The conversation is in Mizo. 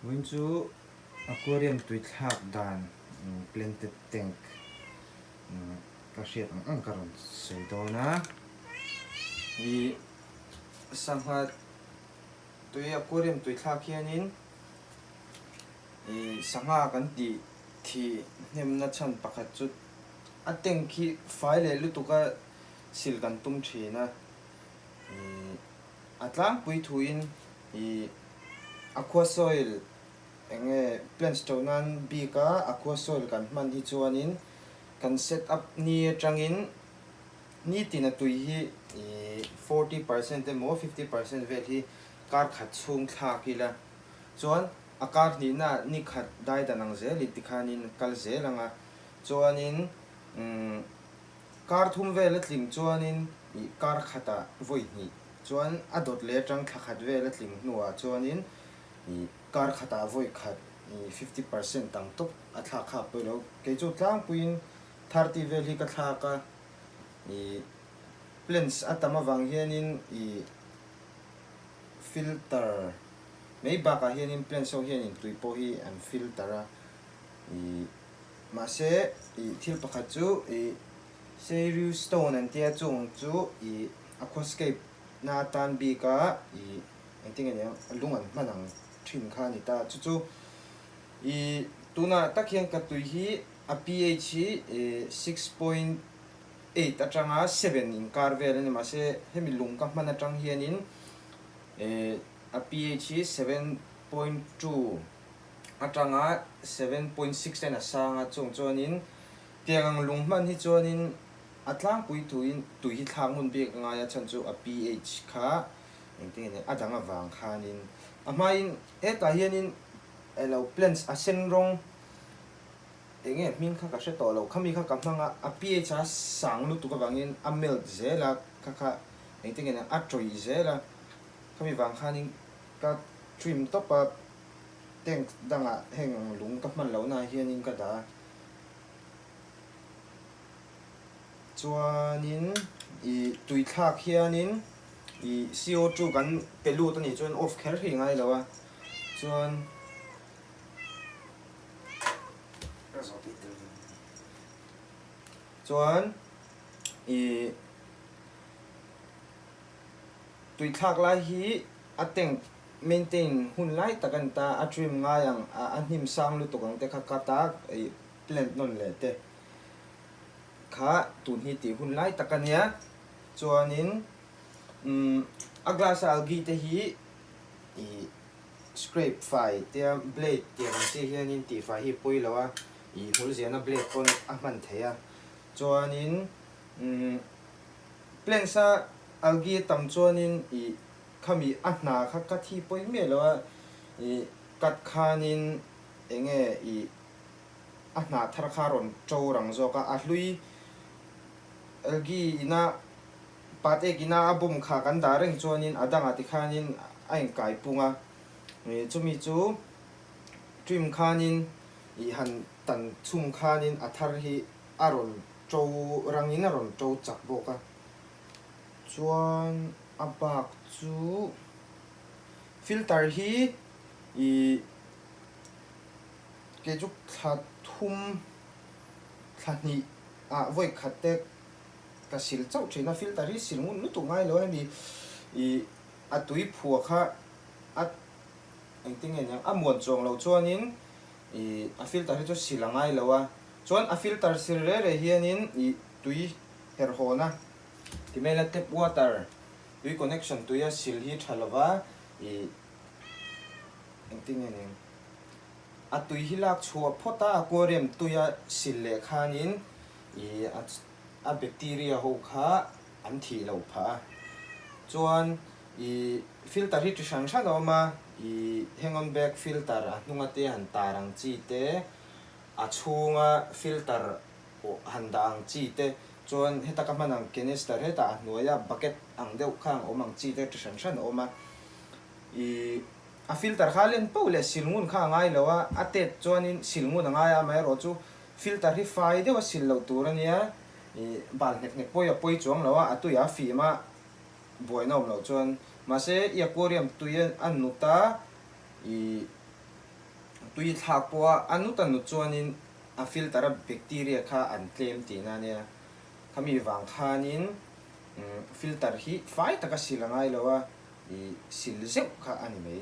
Vawiin chu aquarium tui thlak dan planted tank ka hriat ang ang ka rawn sawi dawn a. Ih sangha tui aquarium tui thlak hianin ih sangha kan tih thih hnemna chhan pakhat chu a tank hi fai leh lutuk a sil kan tum thin a. Ih a tlangpui thuin ih aqua soil eng nge plants to nan bik a aqua soil kan hman hi chuanin kan set up ni atangin nitin a tui hi ih 40% emaw 50% vel hi kar khat chhung thlak ila chuan a kar hnihna ni khat dai dan ang zelin tikhanin kal zel ang a chuanin umm Kar thum vel a tling chuanin ih kar khatah vawi hnih chuan a dawt leh atang thla khat vel a tling hnuah chuanin ih kar khatah vawi khat ih 50% ang tawp a thlak kha a pawi lo. Kei chu tlangpuiin 30 vel hi ka thlak a, ih plants a tam avang hianin ih filter mai bakah hianin plants ho hianin tui pawh hi an filter a ih. Mahse, ih thil pakhat chu ih Seiryu Stone an tia chung chu ih aquascape na atan bik a ih engtin nge niang lung an hman ang thin kha a ni ta. Chu chu ih tunah tak hian ka tui hi a pH hi ih 6.8 atanga 7 inkar vel a ni. Mahse, hemi lung ka hman atang hianin ih a pH hi 7.2. atanga 7.6 ten a sang a, chung chuanin tiang ang lung hman hi chuanin a tlangpui tuiin tui hi thlak ngun bik a ngai a, chhan chu a pH kha engtin nge ni a dang avang khanin a hmain hetah hianin elo plants a sen rawng eng nge hming kha ka hre tawh lo, khami kha ka hmang a, a pH a sang lutuk avangin a melt zel a, kha kha engtin nge ni a tawih zel a, khami vang khanin ka trim tawp a. Tank dangah heng ang lung ka hman lohna ah hianin ka dah a, chuanin ih tui thlak hianin ih CO2 kan pe lut a nih chuan off kher hi ngai lo a, chuan chuan ih tui thlak lai hi a tank Maintain hun lai tak a ni ta, a trim ngai ang a, a hnim sang lutuk ang te kha cut a, ih plant nawn leh te kha tun hi tih hun lai tak a nia. Chuanin umm a glass a algae te hi ih scrape fai tia blade tiang ang chi hianin tih fai hi pawi lo a, ih hmul ziahna blade pawn a hman theih a. Chuanin umm plants a algae a tam chuanin ih Khami a hna kha ka thi pawi miah lo a, ih cut khanin eng nge ih a hna thar kha a rawn to rang zawk a, a hlui algae ina pat ek ina a bawm kha kan dah reng chuanin a dangah tikhanin a inkai pung a, ih chumi chu trim khanin ih han tan chhung khanin a thar hi a rawn to rangin a rawn to chak bawk a, chuan. A bak chu filter hi ih kei chu thla thum thla hnih ah vawi khat te ka sil chauh thin a, filter hi sil ngun lutuk ngai lo a hemi ih a tui phua kha a engtin nge niang a muan chuang loh chuanin ih a filter hi chu sil a ngai lo a, chuan a filter sil reh reh hianin ih tui herhawna. Timela tap water tui connection tuia sil hi tha lova ih engtin nge ning a tui hi lak chhuah phawt a aquarium tuia sil leh khanin ih a bacteria ho kha an thih loh phah a chuan ih filter hi chi hran hran a awm a ih hang on back filter a hnunga te han tar ang chi te a chhunga filter pawh han dah ang chi te chuan heta ka hman ang canister hetah a hnuaia bucket ang deuh kha ang awm ang chi te chi hran hran a awm a ih a filter kha a len poh leh sil ngun kha a ngai lo a a tet chuanin sil ngun a ngai a amaherawh chu filter hi fai deuh a sil loh tur a nia ih bal hnek hnek pawh hi a pawi chuang lo a a tuiah a fim a buaina awm loh chuan mahse i aquarium tui a nut a ih. Tui thlak pawha a nut a nut chuanin a filter a bacteria kha an tlem tihna a nia. Khami vang khanin filter hi fai taka sil a ngai lo a, ih sil zeuh kha a ni mai.